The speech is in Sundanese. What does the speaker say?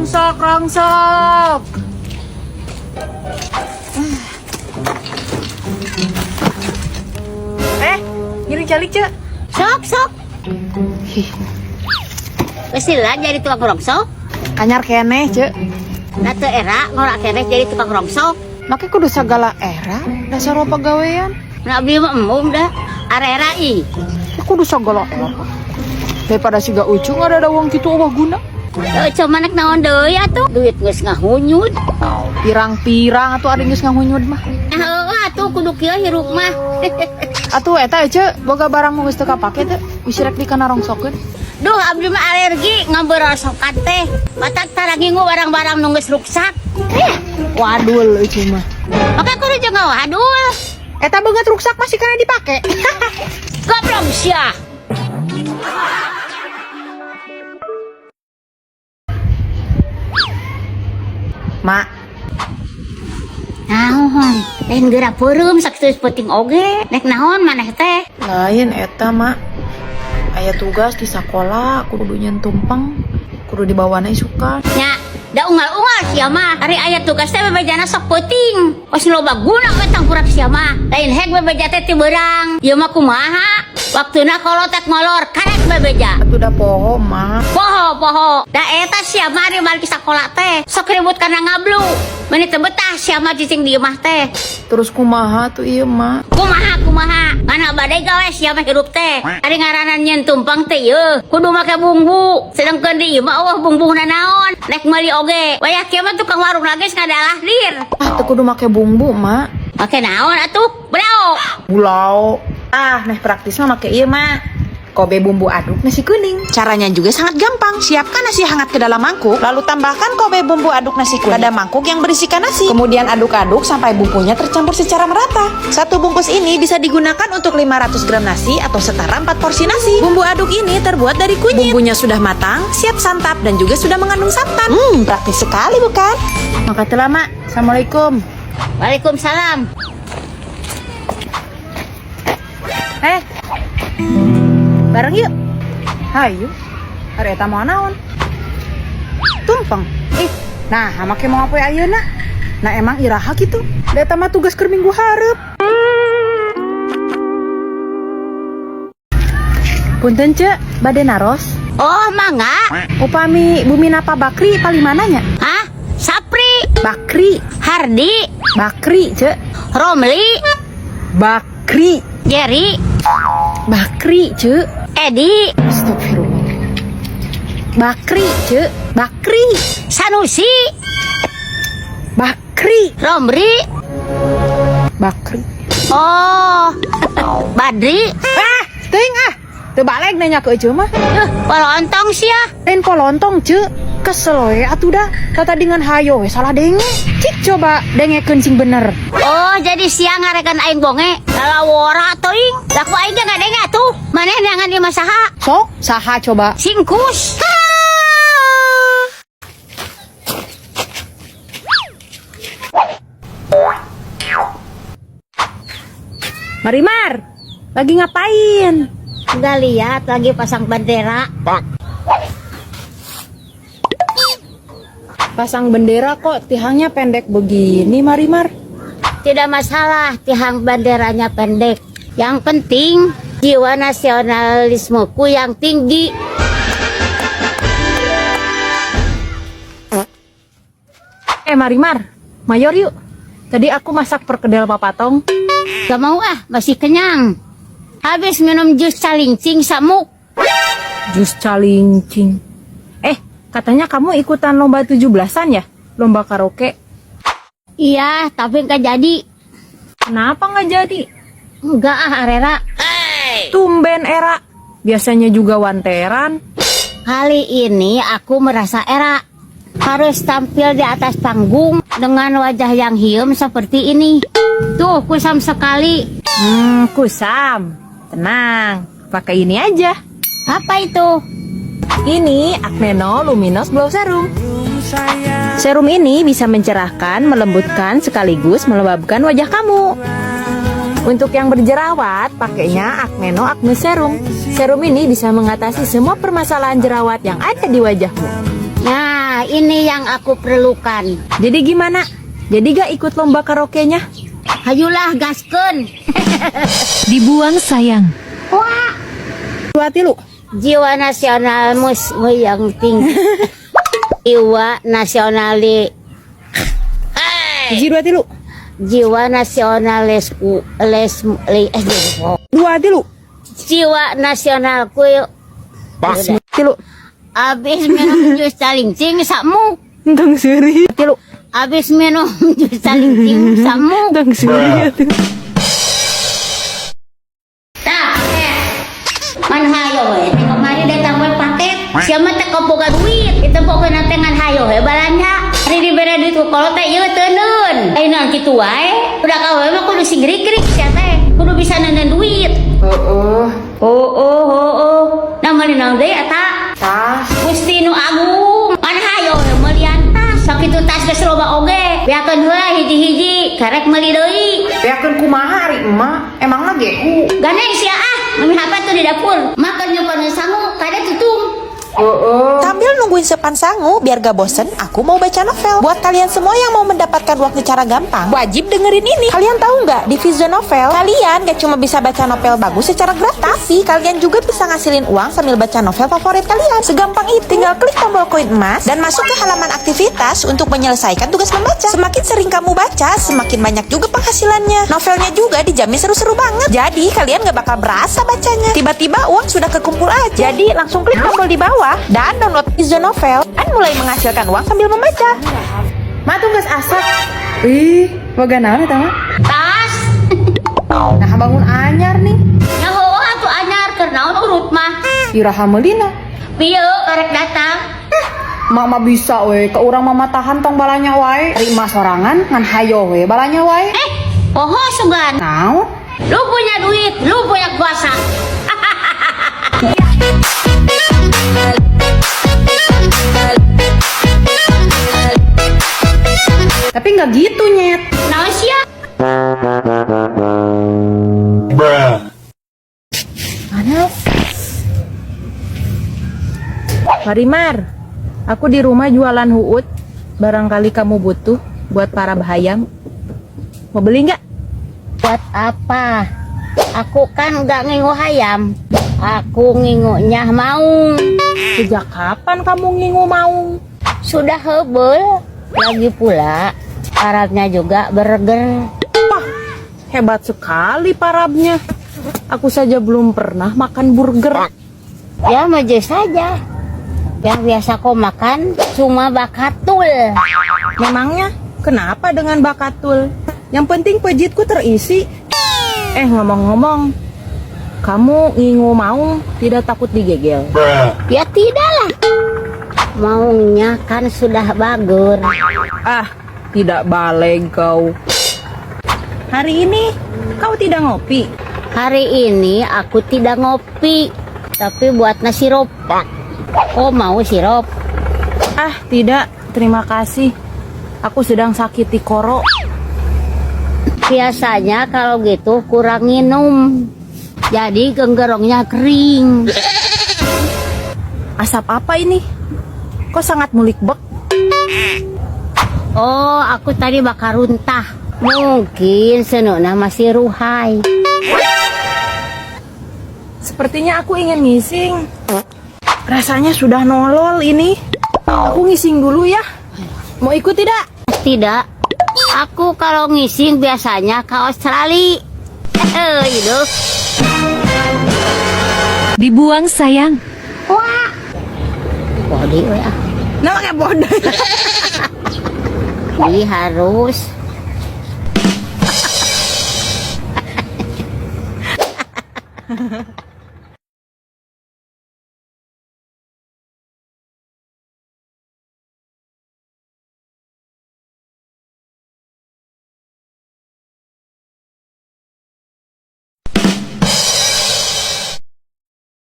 Rongsok, rongsok. Eh, ngiring calik, Cek. Sok, sok. Geus lila jadi tukang rongsok. Anyar keneh, Cek. Da teu era ngora keneh jadi tukang rongsok. Make kudu sagala era dasar pagawean. Nah, abdi mah embung dah. Arera ih. Kudu sagala era. Daripada siga ucu ada wong kitu euweuh guna. Eh, cuma nek naon deui atuh. Duit geus ngahunyut. Pirang-pirang atuh ari geus ngahunyud mah. Nah, heueuh atuh kudu kieu hirup mah. Atuh eta Cek, boga barang nu geus teu kapake teh, bisi rek dikana rongsokeun. Duh, abdi mah alergi ngambil rongsokan teh. Matak tara ngingu barang-barang nu geus ruksak. Eh, Wadul Ucu mah. maka kudu jeung wadul. Eta beungeut ruksak masih kana dipake. Goblok sia. Mak, Naon? Lain geura peureum sakitu peuting oge. Nek naon maneh teh? Lain eta mak. Aya tugas di sakola kudu nyen tumpeng, kudu dibawana isukan. Nya, da unggal-unggal sia mah. Ari aya tugas teh bebejana sok peuting. Os loba guna we tangkurak sia mah. Lain hek bebeja teh ti beurang. Ieu mah kumaha? Waktuna kolotek molor, karek bebeja. Atuh da poho mak. Poho poho. Da eta sia mah ari balik sakola teh. Sok ribut kana ngablu. Meuni teu betah sia mah cicing di imah teh. Terus kumaha tuh ieu mak? Kumaha kumaha? Mana badai gawe sia mah hirup teh. Ari ngaranna nyen tumpang teh yeuh, kudu make bumbu. Sedangkeun di ieu mah eueuh bumbuna naon. Rek meuli oge. Wayah kieu mah tukang warung lagi ngadalah dir. Ah, teu kudu make bumbu mak. Make naon atuh? Brao. Bulau. Ah, neh praktis mah make ieu mak. Kobe bumbu aduk nasi kuning. Caranya juga sangat gampang. Siapkan nasi hangat ke dalam mangkuk, lalu tambahkan kobe bumbu aduk nasi kuning pada mangkuk yang berisikan nasi. Kemudian aduk-aduk sampai bumbunya tercampur secara merata. Satu bungkus ini bisa digunakan untuk 500 gram nasi atau setara 4 porsi nasi. Bumbu aduk ini terbuat dari kunyit. Bumbunya sudah matang, siap santap, dan juga sudah mengandung santan. Praktis sekali bukan? Makasih lama. Assalamualaikum. Waalaikumsalam. Eh, bareng yuk. Hayu. Ari eta mau naon? Tumpeng. Ih, nah make mau apa ayeuna? Nah emang iraha gitu. Da eta mah tugas keur minggu hareup. Punten Cek, bade naros. Oh, mangga. Upami bumi napa Bakri paling mananya? Hah? Sapri, Bakri, Hardi, Bakri, Cek. Romli, Bakri, Jerry, Bakri, Cek. Edi, Astagfirullah. Bakri, Cek. Bakri, Sanusi, Bakri, Romri, Bakri. oh, Badri, Ah, teuing ah. Teu balik nanya ke Ece mah. Polontong sia. Lain polontong, Cek. Kesel we atuh dah. Tata dengan hayo we salah denge. Cik coba dengekeun sing bener. Oh, jadi siang ngarekan aing bonge. Lalawora teuing. Lah ku aing ge ngadenge atuh. Maneh neangan ieu mah saha? Sok, saha coba. Singkus. Marimar, lagi ngapain? Enggak lihat lagi pasang bendera. Pasang bendera kok tihangnya pendek begini, Marimar. Tidak masalah tihang benderanya pendek. Yang penting jiwa nasionalismeku yang tinggi. Marimar, mayor yuk. Tadi aku masak perkedel papatong. Gak mau ah, masih kenyang. Habis minum jus calincing samuk. Jus calincing. Katanya kamu ikutan lomba 17-an ya? Lomba karaoke. Iya, tapi nggak jadi. Kenapa nggak jadi? Enggak ah, Arera. Tumben era. Biasanya juga wanteran. Kali ini aku merasa era. Harus tampil di atas panggung dengan wajah yang hiem seperti ini. Tuh, kusam sekali. Kusam. Tenang, pakai ini aja. Apa itu? Ini Acneno Luminous Glow Serum. Serum ini bisa mencerahkan, melembutkan, sekaligus melembabkan wajah kamu. Untuk yang berjerawat, pakainya Acneno Acne Serum. Serum ini bisa mengatasi semua permasalahan jerawat yang ada di wajahmu. Nah, Ini yang aku perlukan. Jadi gimana? Jadi gak ikut lomba karaoke-nya? Hayulah, gaskeun. Dibuang sayang. Wah, Dua tilu. Jiwa nasionalisme yang tinggi. Jiwa nasionali Hiji dua tilu. Jiwa nasionalisku les le, eh, Dua tilu. Jiwa nasionalku yuk. Udah. Tilu. Abis minum jus calincing samuk. Entong suri. Tilu. Abis minum jus calincing samuk. Entong suri. Tah, paket. Man hayo we, teh kamari datang we paket. Sia mah teh boga duit, itu pokokna teh ngan hayo we balanja. Ari dibere duit ku kolot teh ieu teuneun. Ayeuna kitu wae. Udah kawe mah kudu sing grik-grik sia teh. Kudu bisa neundeun duit. Oh, Oh. Nah, meuli naon deui eta? Tas. Gusti nu agung. Man hayo we meulian tas. Sakitu tas geus loba oge. Beakeun heula hiji-hiji, karek meuli deui. Beakeun kumaha ari emak? Emangna gehu? Gandeng sia ah, mami apa tuh di dapur. Makan nyimpan sangu, kada tutung. Oh. Sambil nungguin sepan sangu, biar gak bosen, aku mau baca novel. Buat kalian semua yang mau mendapatkan uang secara gampang, wajib dengerin ini. Kalian tahu nggak, di Vision Novel, kalian gak cuma bisa baca novel bagus secara gratis, tapi kalian juga bisa ngasilin uang sambil baca novel favorit kalian. Segampang itu, tinggal klik tombol koin emas dan masuk ke halaman aktivitas untuk menyelesaikan tugas membaca. Semakin sering kamu baca, semakin banyak juga penghasilannya. Novelnya juga dijamin seru-seru banget. Jadi kalian gak bakal berasa bacanya. Tiba-tiba uang sudah kekumpul aja. Jadi langsung klik tombol di bawah dan download Vision Novel dan mulai menghasilkan uang sambil membaca. Ma tuh geus asak. Ih, boga naon eta mah? Tas. Nah, bangun anyar nih. Ya heueuh atuh anyar keur naon urut mah. Iraha meulina. Pieu karek datang. Mama bisa we, ke urang mama tahan tong balanya wae. Ari emak sorangan ngan hayo we balanya wae. Eh, poho sugan. Naon? Lu punya duit, lu punya kuasa. Tapi nggak gitu, Nyet. Naon sia? Bruh. Panas. Marimar, aku di rumah jualan huut. Barangkali kamu butuh buat para bahayam. Mau beli nggak? Buat apa? Aku kan nggak ngingu hayam. Aku ngingunya maung. Sejak kapan kamu ngingu maung? Sudah hebel. Lagi pula, parabnya juga burger. Wah, hebat sekali parabnya. Aku saja belum pernah makan burger. Ya maju saja. Yang biasa kau makan cuma bakatul. Memangnya kenapa dengan bakatul? Yang penting pejitku terisi. Eh, ngomong-ngomong, kamu ngingu maung tidak takut digegel? Bruh. Ya tidaklah. Maungnya kan sudah bagur. Ah, tidak baleg kau. Hari ini kau tidak ngopi. Hari ini aku tidak ngopi, tapi buat nasi sirup. Oh, mau sirup? Ah, tidak. Terima kasih. Aku sedang sakit tikoro. Biasanya kalau gitu kurang minum. Jadi genggerongnya kering. Asap apa ini? Kok sangat mulikbek? Oh, aku tadi bakar runtah. Mungkin senuna masih ruhai. Sepertinya aku ingin ngising. Rasanya sudah nolol ini. Aku ngising dulu ya. Mau ikut tidak? Tidak. Aku kalau ngising biasanya ke Australia. Itu. Dibuang sayang. Wah. Body we ah. Nah, pakai bodoh. Di harus.